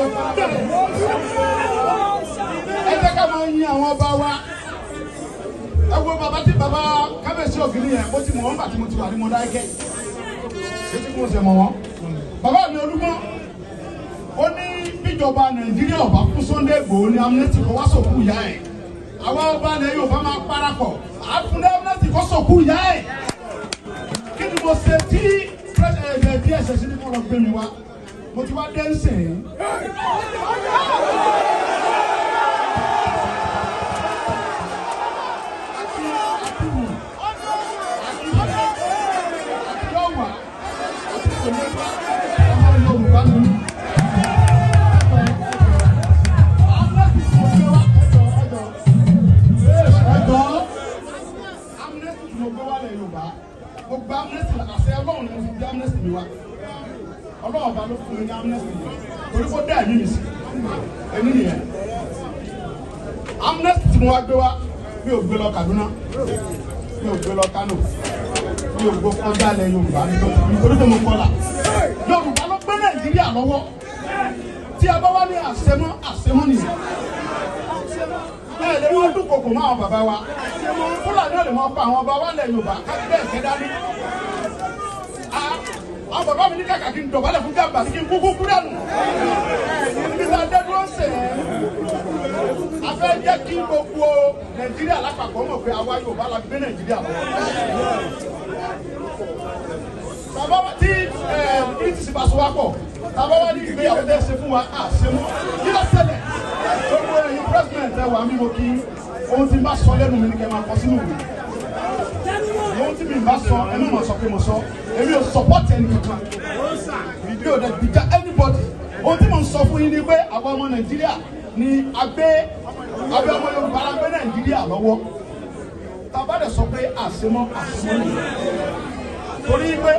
Ẹjọ́ farabalẹ̀. Ẹ jẹ́ ká máa yin àwọn ọba wa. Ẹ wo bàbá tí bàbá kábíyèsí Ògìní yẹn, mo ti mọ̀ wọ́n bàtí mo ti wà ní Mọdákẹ́kẹ́. Etí mo ṣe mọ̀ wọ́n. Bàbá mi Olúgbọ́n, ó ní bíjọba Nàìjíríà ọba fún Sunday Igboho ní amnesty kó wá sòkú ìyá ẹ̀. Àwọn ọba ilẹ̀ Yorùbá máa parapọ̀, àfúnẹ́ amnesty kó sòkú ìyá ẹ̀. Kí ni mo ṣe tí president DSS ní kó lọ gbé mi wá? Mo ti wá dé nsìn. Àti Àtìkù, àti àti Yọ̀wà, àti Kòlẹ́fà, ọmọ Yorùbá ni mí. Amnesty tí mo gbé wá, ẹjọ́ ẹjọ́ ẹjọ́ amnesty tí mo gbé wá lẹ̀ Yorùbá, mo gba amnesty, àṣẹ Ọlọ́run ni mo fi gbé amnesty mi wá. Ọlọ́run ọba ló fún mi ní amnesty mi, torí kó dá ẹ̀mí mi sí. Èmi nìyẹn. Amnesty tí mo wá gbé wá, mi ò gbé lọ Kaduna, mi ò gbé lọ Kano, mi ò gbé kọjá lẹ̀ Yorùbá nítorí pé mo kọlà. Yorùbá ló gbé Nàìjíríà lọ́wọ́. Tí a bá wá ní àṣemọ́, àṣemọ́ nìyẹn. Ẹ lè wọ́n dúnkokò mọ́ àwọn bàbá wa. Fúlàní ò lè mọ pa àwọn ọba wa lẹ̀ Yorùbá kábílẹ̀ ẹ̀kẹ́ dání. Àwọn bàbá mi ní kàkà kí n dọ̀bálẹ̀ fún gàmbá kí n kúkú kú dànù. Níbi tá a dé dúró sè é. A fẹ́ jẹ́ kí gbogbo Nàìjíríà lápapọ̀ mọ̀ pé àwa Yorùbá la gbé Nàìjíríà lọ́wọ́. Bàbá wa tí British bá so wá pọ̀, bàbá wa ní ìgbéyàwó tẹ́ ṣe fún wa, à ṣe mọ́. Kí ló ṣẹlẹ̀? Gbogbo ẹ̀yin president ẹ wà mí mo kí ohun tí n bá sọ lẹ́nu mi ni kẹ́ máa kọ sínú ìwé. Ohun tí mi bá sọ, ẹ má máa sọ pé mo sọ. Èmi ò support ẹni kankan. Mi ò dẹ̀ gbìjà anybody. Ohun tí mo ń sọ fún yín ni pé àwọn ọmọ Nàìjíríà ni a gbé abẹ́ ọmọ Yorùbá la gbé Nàìjíríà lọ́wọ́. Tá a bá dẹ̀ sọ pé àṣemọ́ àṣemọ́ nìyẹn. Torí pé.